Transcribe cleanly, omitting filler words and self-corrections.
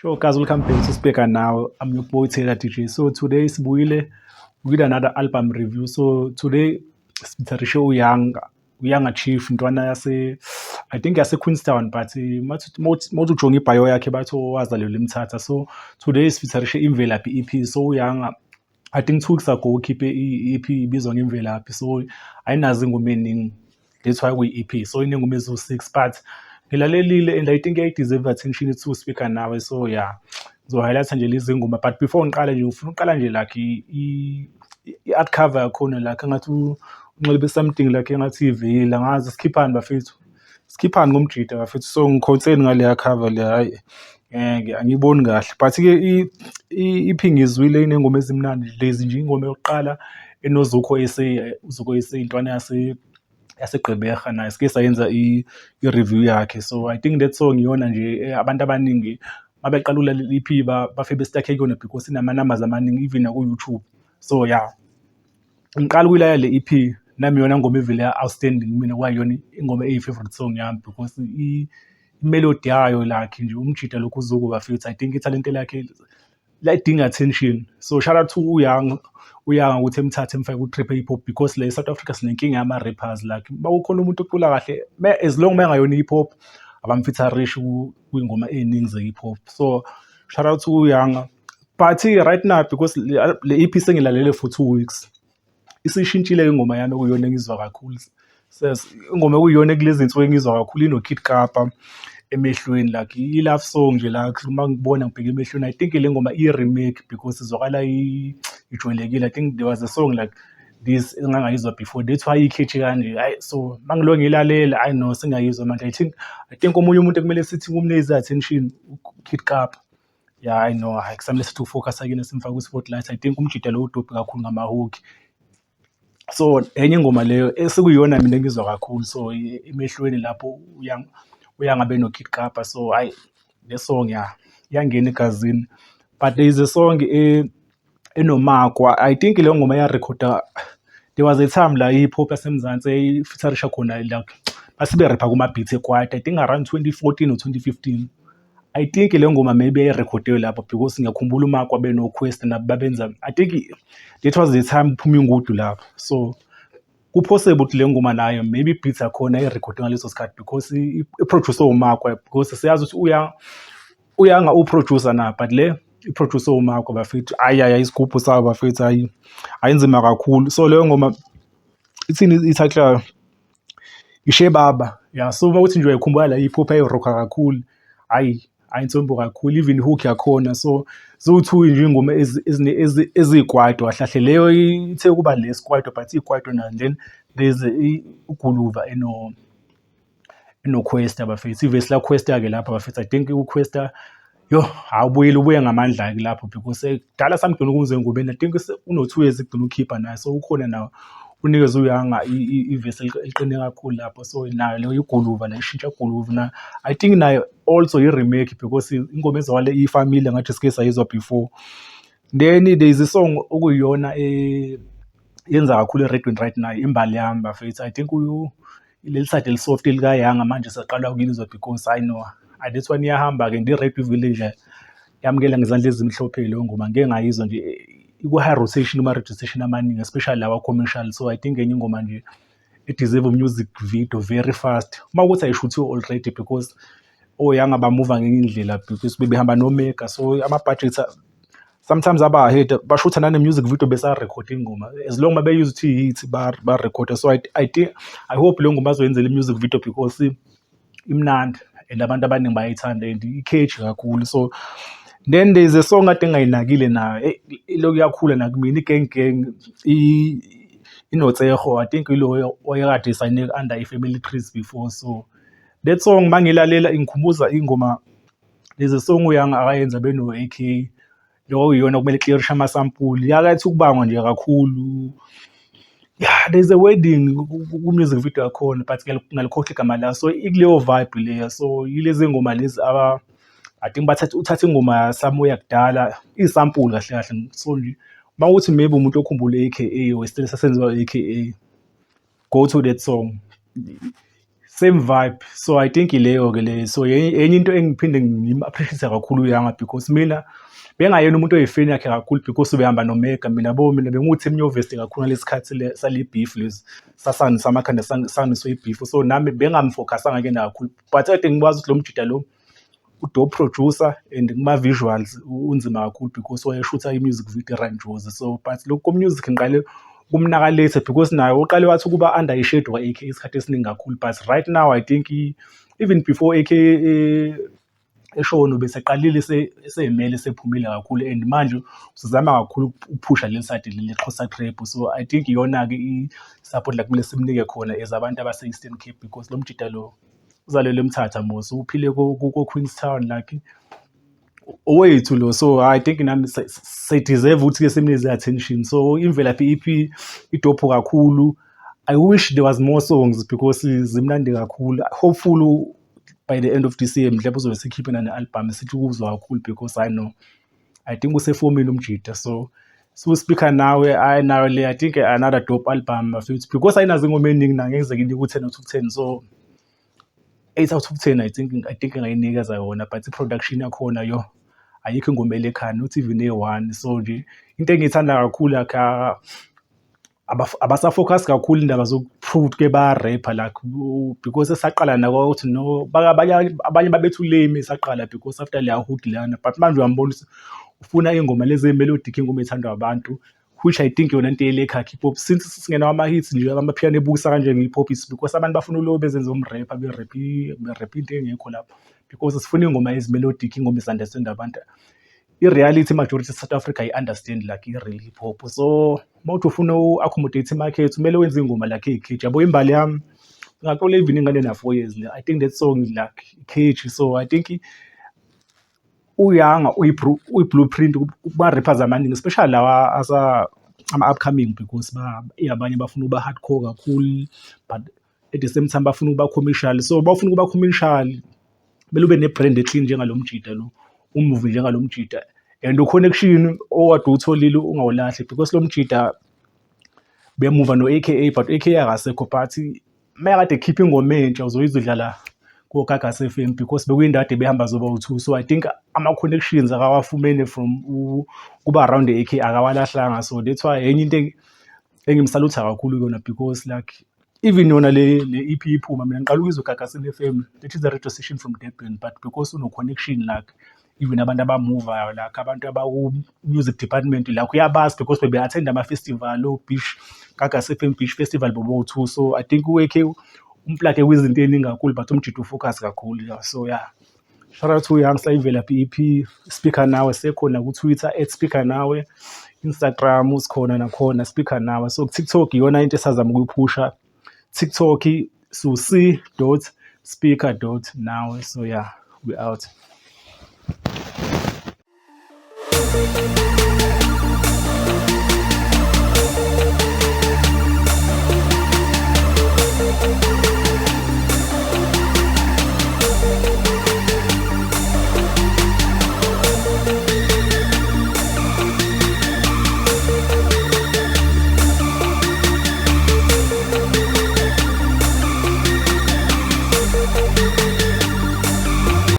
Sure guys, welcome back to Speaker Now. I'm your boy Taylor DJ. So today sibuyile with another album review. So today sitharishe uYanga, uYanga Chief, ntwana yase, I think yase Queenstown, but mawuthi ujonga i-bio yakhe bathi wazalelwa eMthatha. So today sifitharishe Imvelaphi EP. So uYanga, I think 2 weeks ago, ukhiphe i-EP ibizwa ngeMvelaphi. So ayinazo ingoma eningi. That's why kuyi-EP. So inengoma eziwu-6, but ngilalelile and I think iyayi-deserve attention to Speaker Nawe. So yeah, ngizo-highlight nje lezi ngoma, but before ngiqale nje, ufuna uqala nje like i-art cover yakhona, like engathi unxibe something like engathi iveyili, angazi. Sikhiphani bafethu, sikhiphani ngomjida bafethu. So ngi-concern ngaleya cover le, hhayi ngeke, angiyiboni kahle. But-ke i-EP ngizwile, iney'ngoma ezimnandi lezi nje. Ingoma yokuqala enoZukho SA, uZukho SA intwana yaseGqeberha, naye sike sayenza i-review yakhe. So I think that song iyona nje abantu abaningi mabeqala ukulalela i-EP bafike be-stuck-e kuyona because inama-numbers amaningi even naku-YouTube. So yeah, ngiqala ukuyilalela le EP, nami iyona ngoma evele ya-outstanding kumina, kwayiyona ingoma eyi-favourite song yami because i-melody yayo, like nje umjida lokhu uZuko bafethu, I think ithalente lakhe layidinga attention. So shout out to uYanga, uYanga ukuthi emthathe emfake ku-trap hip hop, because la e-South Africa sinenkinga yama-rappers, like uma kukhona umuntu ocula kahle, as long mengayona i-hip hop, abamfeatureishi kwiy'ngoma ey'ningi ze-hip hop. So shout out to uYanga. But right now, because le EP sengilalele for 2 weeks, isishintshile ingoma yami okuyiyona engizwa kakhulu. Ingoma ekuyiyona kulezi zinsuku engizwa kakhulu ino-Kid Kapa, Emehlweni, like i-love song nje, like uma ngibona ngibheke emehlweni. I think le ngoma iyi-remake because izwakala ijwayelekile. I think there was a song like this engangayizwa before, that's why i-catchy kanje, hhayi. So uma ngilokhu ngiyilalela, hhayi no, sengiyayizwa manje. I think omunye umuntu ekumele sithi kumnikeze i-attention, Kid Kapa. Ya, hhayi no, hhayi, kusamele sithi uku-focus-a kuyena, simfake kwi-spotlight. I think umjida lo u-dope kakhulu ngama-hook. So enye ingoma leyo esekuyiyona mina engizwa kakhulu, so Emehlweni, lapho uyangabe no-Kid Kapa. So hhayi, le song ya iyangena egazini. But there is a song enoMakwa. I think leyo ngoma yarekhoda, there was a time la i-hip hop yaseMzansi eyayifeaturisha khona, like base berepha kuma-beats ekwaito, I think around 2014 or 2015. I think le ngoma maybe yayirekhodiwe lapho because ngiyakhumbula uMakwa beno-Quest nabo babenza. I think that was the time kuphuma Ingudu lapho. So ku-possible ukuthi le ngoma nayo maybe i-beat yakhona yayirekhodiwe ngaleso sikhathi because i-produce uMakwa, because siyazi ukuthi uYanga u-producer na, but le i-produce uMakwa bafethu. Hhayi hhayi, isigubhu sabo bafethu, hhayi ayinzima kakhulu. So leyo ngoma ithini i-title yayo? Ishe Baba. Ya, so uma kuthi nje uyayikhumbula la hip hop yayi-rock-a kakhulu, hhayi ayintsombo kakhulu, even i-hook yakhona. So ziwu-two nje iy'ngoma eziyikwaito kahle kahle. Leyo ithe ukuba less kwaito, but iyikwaito nayo. Then there's uGuluva eno-Kwesta bafethu, ivesi la-Kwesta-ke lapho bafethu. I think uKwesta, yoh, hhayi, ubuyile, ubuye ngamandla-ke lapho because kudala samgcina ukumuzwa engomeni. I think uno-2 years ekugcina ukukhipha naye, so ukhona nawo unikeze uYanga ivesi eliqine kakhulu lapho. So nayo leyo iGuluva la, ishintsha Guluva na, I think nayo also i-remake because ingoma ezwakala i-familiar, ngathi sike sayizwa before. Then there is a song okuyiyona yenza kakhulu eredweni right now, Imbali Yami bafethu. I think leli side eli-soft likaYanga manje saqala ukulizwa because I know this one iyahamba-ke and i-Radio Village yamukela ngezandla ezimhlophe leyo ngoma. Ngike ngayizwa nje iku-high rotation kuma-radio station amaningi, especially lawa commercial. So I think enye ingoma nje e-deserve music video very fast, uma kuwukuthi ayishuthiwe already, because oYanga bamuva ngenye indlela because bebehamba noMega, so ama-budget sometimes aba ahead, bashutha nane-music video besarekhoda ingoma, as long mabeyizwa ukuthi i-hit barekhoda. So I think, I hope leyo ngoma bazoyenzela i-music video because imnandi and abantu abaningi bayayithanda and i-catchy kakhulu. So then there is a song kade engayinakile nayo, ilokhu iyakhula nakumina, i-Gang Gang inoTsego. I think ilo owayekade esayine under i-Family Trees before. So that song mangilalela ingikhumbuza ingoma, there's a song uYanga akayenza beno-AK, lo okuyiyona okumele i-clearishe amasampuli, yakathi ukubangwa nje kakhulu. Yeah, there's a wedding ku-music video yakhona, but ngalikhohlwa igama layo. So ikuleyo vibe leyo. So yilezi ngoma lezi aba, I think bathatha, uthatha ingoma somewhere yakudala, iyisampuli kahle kahle. So nje uma kuwukuthi maybe umuntu okhumbula i-A_K_A or isitayela sasenziwa i-A_K_A, go to that song. Same vibe. So I think ileyo-ke leyo. So enye into engiphinde ngim-appreciate kakhulu uYanga, because mina bengayena umuntu oyi-fan yakhe kakhulu because ubehamba noMega. Mina yabo, mina bengiwu-team Nyovest kakhulu ngalesi khathi sale beef lesi sasangisa amakhanda, sangiswe i-beef. So nami bengamfocusanga kuyena kakhulu, but kade ngikwazi ukuthi lo mjida lo u-dope producer and kuma-visuals unzima kakhulu because wayeshutha i-music video eRanjozi. So but lokhu ko-music ngiqale ukumnaka later because naye uqale wathi ukuba under i-shadow ka-A_K isikhathi esiningi kakhulu, but right now I think even before A_K eshona ubeseqalile esey'mele, esephumile kakhulu and manje usezama kakhulu ukuphusha leli side leli le-Xhosa trap. So I think iyona-ke i-support la kumele simnike khona as abantu abase-Eastern Cape, because lo mjida lo uzalelwe eMthatha mos, uphile ko-Queenstown, like owethu lo. So I think nami se-deserve ukuthi-ke simnikeze i-attention. So Imvelaphi EP i-dope kakhulu. I wish there was more songs because zimnandi kakhulu. Hopefully by the end of this year mhlawumbe uzobe sekhiphe nane-album, sithi ukuzwa kakhulu because I know, I think usefomini umjida. So Speaker Nawe, ayi nayo le, I think another dope album bafethu, because ayinazo ingoma ey'ningi, nayo ngeke ngize nginike u-10 out of 10. So 8 out of 10 I think engayinikeza yona, but i-production yakhona yo, ayikho ingoma elekhaya, not even eyi-one. So nje into engiyithanda kakhulu, like abasa-focus kakhulu indaba zoku-prove ukuthi-ke baya-rap-a, like because esaqala nako ukuthi no, abanye babethu lame esaqala because after leya hook leyana, but manje uyambona ukuthi ufuna iy'ngoma lezi ey'melodic, iy'ngoma ey'thandwa abantu, which I think yona into elekha hip hop since singenawo ama-hits nje, amapiano ebukisa kanje nge-hip hop is because abantu bafuna ulo bezenze umrepha, berepha into engekho lapho, because sifuna iy'ngoma ezi-melodic, iy'ngoma ezi-understand abantu. I-reality, majority South Africa ayi-understand like i-real hip hop. So uma uthi ufuna u-accommodate i-market, kumele wenze iy'ngoma like ey'kheji yabo. Imbali Yami ngaqola even ingane ena-4 years, I think that song like catchy. So I think uYanga uyi-blueprint kuma-rappers amaningi, especially lawa asa ama-upcoming, because abanye bafuna ukuba hardcore kakhulu, but at the same time bafuna ukuba commercial. So bafuna ukuba commercial, kumele ube ne-brand e-clean njengalo mjida lo, umuve njengalo mjida, and u-connection okade uwutholile ungawulahli, because lo mjida bemuva no-A_K_A, but u-A_K_A akasekho, but uma kade ekhipha ingoma entsha uzoyizwa idlala koGagasi FM because bekuyindawo kade behamba zoba u-two. So I think ama-connections akawafumene from kuba around the-A_K akawalahlanga. So that's why enye into engimsalutha kakhulu kuyona, because like even yona le EP iphuma, mina ngiqala ukuyizwa eGagasini FM, that is a radio station from Durban, but because uno-connection, like even abantu abamuvayo, like abantu abaku-music department, like uyabazi because bebe-attend ama-festival o-Beach, Gagasi FM Beach Festival bobo-two. So I think u-A_K um-plug-e kwizinto ey'ningi kakhulu, but umjida u-focus kakhulu, yeah. So yeah, shout out to Youngster, Imvelaphi EP, Speaker Nawe. Sekhona ku-Twitter @SpeakerNawe, Instagram sikhona nakhona Speaker Nawe. So ku-TikTok iyona into esazama ukuyiphusha, TikTok so c.speaker.nawe. So yeah, we out.